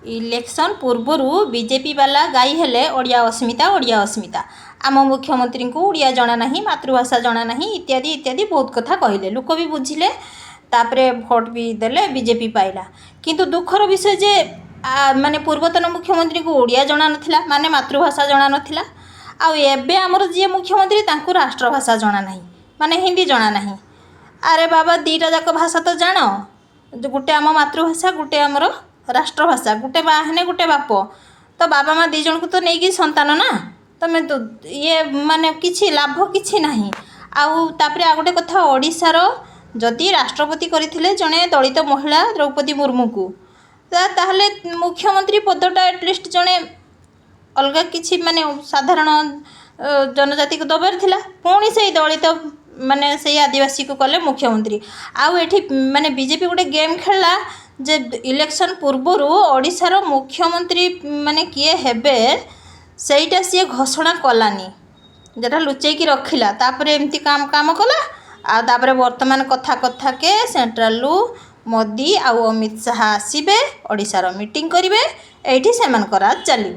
Election ପୂର୍ବରୁ BJP ବାଲା ଗାଇ ହେଲେ ଓଡ଼ିଆ ଅସ୍ମିତା, ଓଡ଼ିଆ ଅସ୍ମିତା, ଆମ ମୁଖ୍ୟମନ୍ତ୍ରୀଙ୍କୁ ଓଡ଼ିଆ ଜଣା ନାହିଁ, ମାତୃଭାଷା ଜଣା ନାହିଁ, ଇତ୍ୟାଦି ଇତ୍ୟାଦି ବହୁତ କଥା କହିଲେ। ଲୋକ ବି ବୁଝିଲେ, ତାପରେ ଭୋଟ ବି ଦେଲେ, ବିଜେପି ପାଇଲା। କିନ୍ତୁ ଦୁଃଖର ବିଷୟ ଯେ ମାନେ ପୂର୍ବତନ ମୁଖ୍ୟମନ୍ତ୍ରୀଙ୍କୁ ଓଡ଼ିଆ ଜଣା ନଥିଲା, ମାନେ ମାତୃଭାଷା ଜଣା ନଥିଲା। ଆଉ ଏବେ ଆମର ଯିଏ ମୁଖ୍ୟମନ୍ତ୍ରୀ, ତାଙ୍କୁ ରାଷ୍ଟ୍ରଭାଷା ଜଣା ନାହିଁ, ମାନେ ହିନ୍ଦୀ ଜଣା ନାହିଁ। ଆରେ ବାବା, ଦୁଇଟା ଯାକ ଭାଷା ତ ଜାଣ। ଗୋଟେ ଆମ ମାତୃଭାଷା, ଗୋଟେ ଆମର ରାଷ୍ଟ୍ରଭାଷା। ଗୋଟେ ମା ହେନେ ଗୋଟେ ବାପ, ତ ବାବା ମା ଦୁଇ ଜଣଙ୍କୁ ତ ନେଇକି ସନ୍ତାନ ନା। ତମେ ତ ଇଏ ମାନେ କିଛି ଲାଭ କିଛି ନାହିଁ। ଆଉ ତାପରେ ଆଉ ଗୋଟେ କଥା, ଓଡ଼ିଶାର ଯଦି ରାଷ୍ଟ୍ରପତି କରିଥିଲେ ଜଣେ ଦଳିତ ମହିଳା ଦ୍ରୌପଦୀ ମୁର୍ମୁଙ୍କୁ, ତାହେଲେ ମୁଖ୍ୟମନ୍ତ୍ରୀ ପଦଟା ଆଟଲିଷ୍ଟ ଜଣେ ଅଲଗା କିଛି ମାନେ ସାଧାରଣ ଜନଜାତିକୁ ଦେବାର ଥିଲା। ପୁଣି ସେଇ ଦଳିତ, ମାନେ ସେଇ ଆଦିବାସୀକୁ କଲେ ମୁଖ୍ୟମନ୍ତ୍ରୀ। ଆଉ ଏଠି ମାନେ ବିଜେପି ଗୋଟେ ଗେମ୍ ଖେଳିଲା ଯେ ଇଲେକ୍ସନ୍ ପୂର୍ବରୁ ଓଡ଼ିଶାର ମୁଖ୍ୟମନ୍ତ୍ରୀ ମାନେ କିଏ ହେବେ ସେଇଟା ସିଏ ଘୋଷଣା କଲାନି, ଯେଉଁଟା ଲୁଚେଇକି ରଖିଲା। ତାପରେ ଏମିତି କାମ କାମ କଲା। ଆଉ ତାପରେ ବର୍ତ୍ତମାନ କଥା କଥାକେ ସେଣ୍ଟ୍ରାଲରୁ ମୋଦି ଆଉ ଅମିତ ଶାହା ଆସିବେ, ଓଡ଼ିଶାର ମିଟିଂ କରିବେ, ଏଇଠି ସେମାନଙ୍କ ରାଜ ଚାଲିବ।